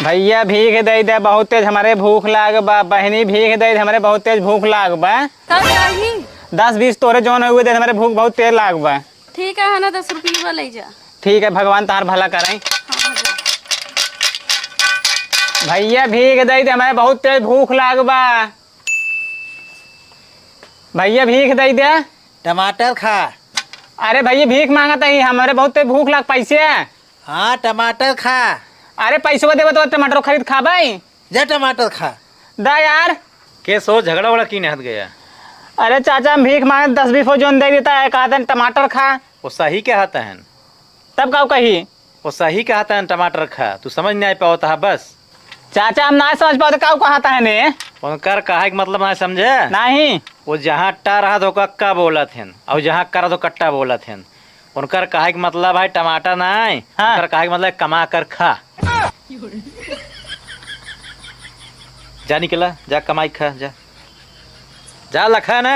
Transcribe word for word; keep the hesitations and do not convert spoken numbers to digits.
भइया भीख दइ दे, बहुत तेज हमरे भूख लाग बा। बहिनी भीख दइ दे, हमरे बहुत तेज भूख लाग बा। का चाही? दस बीस तोरे जौन हुए दे, हमरे भूख बहुत तेज लाग बा। ठीक है, है ना, दस रुपये लइ जा। ठीक है, भगवान तहार भला करइ। हाँ, हाँ, जा। भइया भीख दइ दे, हमरे बहुत तेज भूख लाग बा। भइया भीख दइ दे। टमाटर खा। अरे भइया भीख माँगत ही, हमरे बहुत तेज भूख लाग, पैसे। हाँ, टमाटर खा। अरे पैसवा देबे तो टमाटर खरीद खाबइ। जा टमाटर खा। दा यार। के सो झगड़ा वगड़ा की नहत गया? अरे चाचा, हम भीख माँगे, दस बीस वो जौन दइ देता है, कहते हैं टमाटर खा। वो सही कहत हैं। तब काउ कही? वो सही कहत हैं टमाटर खा, तू समझ नाहीं पावत है बस। चाचा, हम नाहीं समझ पावत, काउ कहत हैं ने? उनकर कहे के मतलब नाहीं समझे? नाहीं। वो जहाँ अट्टा रहत हो कक्का बोलत हैं, अउर जहाँ करत हो कट्टा बोलत हैं। उनकर कहे के मतलब है टमाटर नाहीं, हाँ। उनकर कहे के मतलब कमा कर खा। जा निकला, जा कमाइ खा, जा। जा लखन,